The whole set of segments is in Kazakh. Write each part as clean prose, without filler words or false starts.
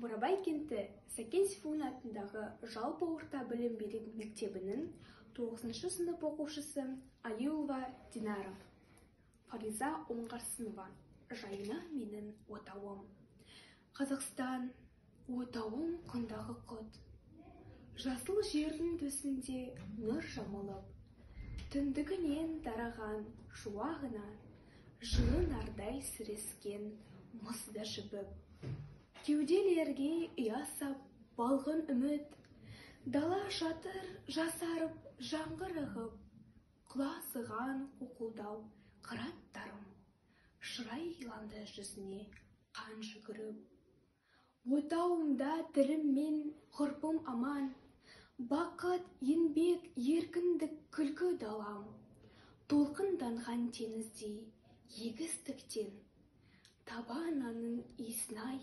Бурабай кенті Сәкен Сейфуллин атындағы жалпы орта білім беретін мектебінің 9 сынып оқушысы Алиулова Динара. Фариза Оңғарсынова. Жайна менің отауым. Қазақстан, отауым құндағы құт. Жасыл жердің төсінде нұр жамылып, түндігінен тараған шуағына жылы нардай сірескен мұзда жібіп. Кеуделерге ұя сап балғын үміт, дала жатыр жасарып жаңғыр ығып, құлазыған қуқылдау қыраттарым, шырайланды жүзіне қан жүгіріп. Отауымда тілім мен ғұрпым аман, бақыт, еңбек, еркіндік, күлкі далам, толқынданған теңіздей егістіктен, таба нанның иісін-ай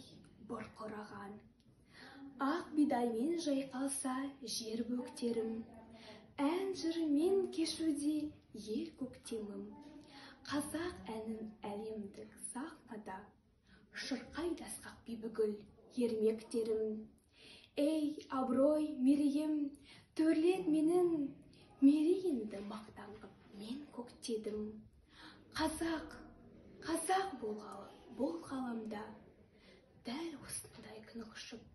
бұрқыраған. Ақ бидаймен жайқалса жер бөктерім, ән жырмен кешуде ел көктемім. Қазақ әнін әлемдік сахнада шырқайды асқақ Бибігүл ермектерім. Ей, абырой, мерейім, төрлет менің, мерейімді мақтан қып мен көктедім. Қазақ, қазақ болғалы бұл ғаламда дәл осындай күн құшып